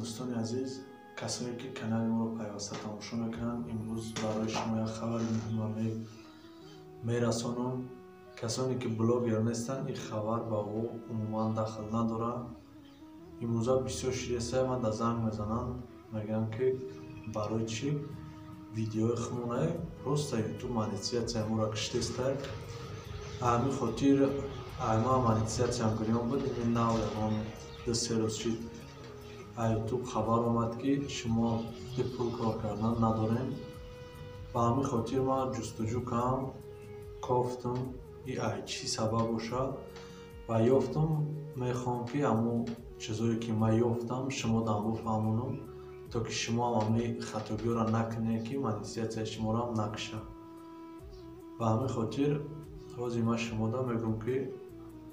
Дӯстони азиз, касое ки канали моро пайваста тамошо мекунанд, имрӯз барои шумо як хабари муҳимро мерасонам. Касоне ки блогер нестанд, ин хабар ба ӯ умуман дахл надорад. Имрӯза бисёр ширеса ман да занг мезананд, мегӯянд ки барои чӣ видеои хумонае просто ютуб монетизатсияи моро киштеста. Ҳамин хотир ма монетизатсиям гирён буд, ин нав ягон 2-3 рӯз шид ютуб хабар омад ки шумо пул кор кардан надорем. Ба ҳамин хотир ман ҷустуҷӯ кардам, кофтам и ай чӣ сабаб бошад ва ёфтам. Мехоҳам ки ҳамун чизое ки ман ёфтам шумо дам бифаҳмонам, то ки шумо ҳам ҳамин хатогиҳоро накунед ки монетизатсияи шуморо ҳам накушад. Ба ҳамин хотир ҳозир ман шумода мегӯям ки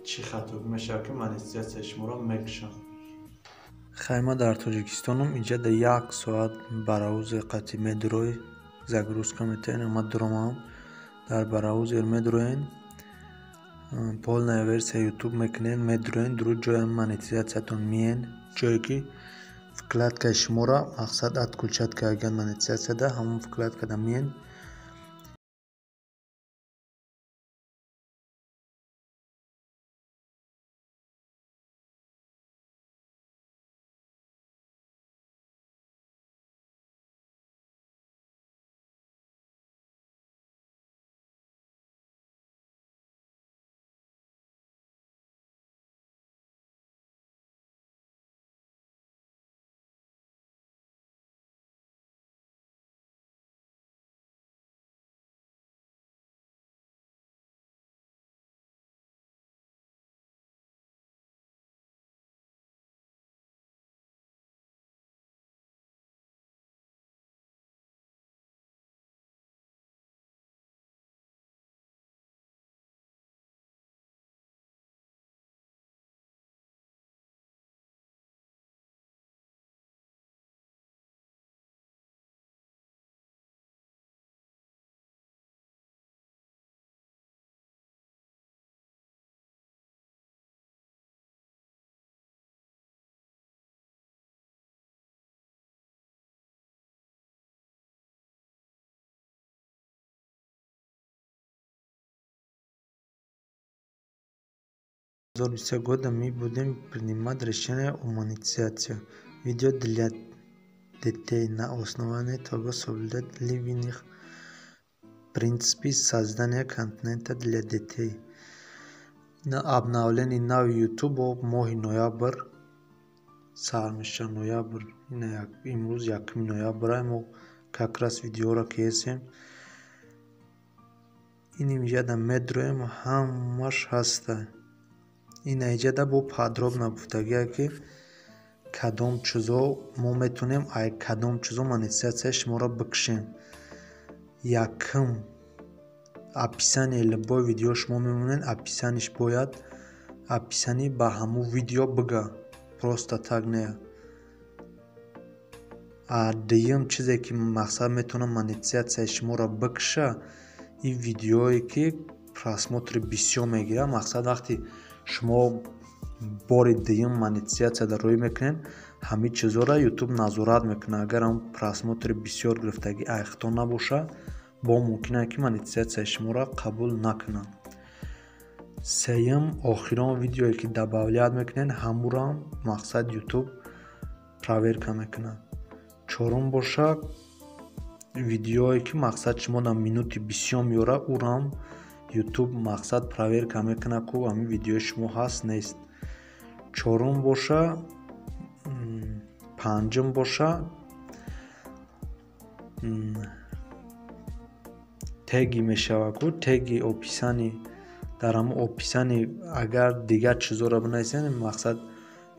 чӣ хатогӣ мешавад ки монетизатсияи шуморо мекушад. Хайма дар Тоҷикистонам инҷа да як соат браузер қати медурой, загрузка метаен, ма дуромам дар браузер медуроен, полная версия ютуб мекунен, медуроен, дуруд ҷои монетизатсиятон миен, ҷое ки вкладкаи шуморо мақсад отключать кардан монетизатсияда, ҳамон вкладкада миен. Года мы будем принимать решение о монетизации видео для детей на основании того, соблюдать ли в них принципы создания контента для детей. На обновлении на YouTube моҳи ноябр сар мешавад, ноябр, имрӯз 1 ноябр, мо как раз видеоро кесем. Ин инҷада медроем, ҳамаш ҳаста. Ин инҷада бо подробно гуфтагия ки кадом чизо мо метавонем ай кадом чизо монетизатсияи шуморо бикушем. Якум, описание любой видео шумо мемонед, описаниш бояд описание ба ҳамун видео бига, просто так не. А дуюм чизе ки мақсад метавонад монетизатсияи шуморо бикуша, ин видеое ки просмотри бисёр мегирад. Мақсад вақте шумо бори дуюм монетизатсияда рӯй мекунед, ҳамин чизоро ютуб назорат мекунад. Агар ҳам просмотри бисёр гирифтагӣ айхто набошад, бо мумкин аст ки монетизатсияи шуморо қабул накунад. Сеюм, охирон видеое ки добавлять мекунед, ҳамуро мақсад ютуб проверка мекунад. Чорум боша, видеое ки мақсад шумо дар минути бисёр меорад, ӯро ютуб мақсад проверка мекунад, ку ҳамин видеои шумо ҳаст нест. Чорум боша, панҷум боша, теги мешавад ку теги описани, дар ҳамон описани агар дигар чизоро бинависед, мақсад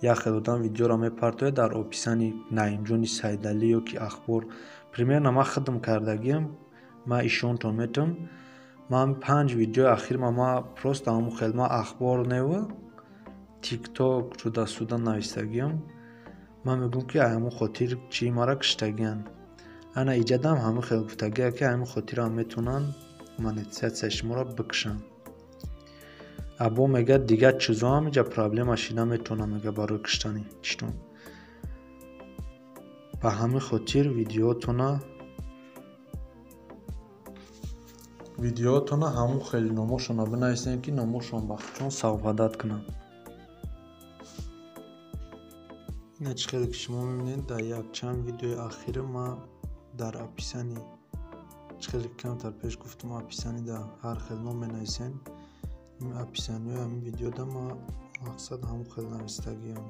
як хел одам видеоро мепартояд дар описани Наимҷони Сайдалӣ ё ки ахбор. Примерно ман хидм кардагиам, ман ишонтон метавам. Ман 5 видеои ахир ма просто ҳамон хел ма ахбор нева тикток ҷудасуда навистагиам. Ман мегӯям ки ҳамон хотир чӣ мара киштагианд. Ана иҷадам ҳамин хел гуфтагия ки ҳамин хотирам метавонанд монетизатсияи шуморо бикушанд. Або мегӯяд дигар чизоам иҷа проблема шида метавонад, мегӯяд барои киштани читон. Ба ҳамин хотир видеоотона ҳамон хеле номошонро бинависем, ки номошон ба худшон совпадать кунанд. Ина чӣ хеле ки шумо мебинед, дар якчанд видеои ахира ман дар описании, чӣ хеле ки камтар пеш гуфтам, описании дар ҳар хел ном менависем. Ин описаниҳои ҳамин видеода ман мақсад ҳамон хел навистагиам.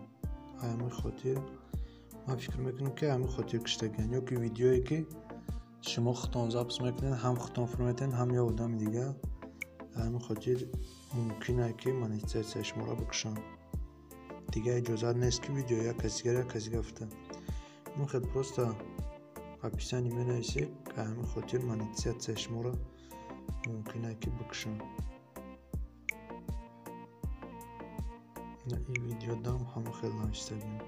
Ҳамин хотир ман фикр мекунам, ки ҳамин хотир киштагианд, ё ки видеое ки шумо худтон запис мекунед, ҳам худтон фурметед, ҳам ё одами дигар. Ҳамин хотир мумкин ае ки монетизатсияи шуморо бикушанд. Дигар иҷозат нест, ки видео як каси дигар як каси дигар фуртад. Ин хел просто описание менависед, ҳамин хотир монетизатсияи шуморо мумкин ае ки бикушанд. Ин видеодам ҳамон хел навистагиам.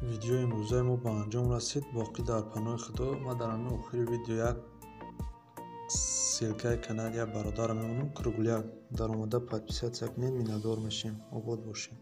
Видеои имрӯзаи мо ба анҷом расид. Боқӣ дар паноҳи Худо. Ман дар ҳамин охири видео як ссилкаи канали як бародарам мемонам. Кругляк даромада подписаться кунед, миннатдор мешем. Обод бошед.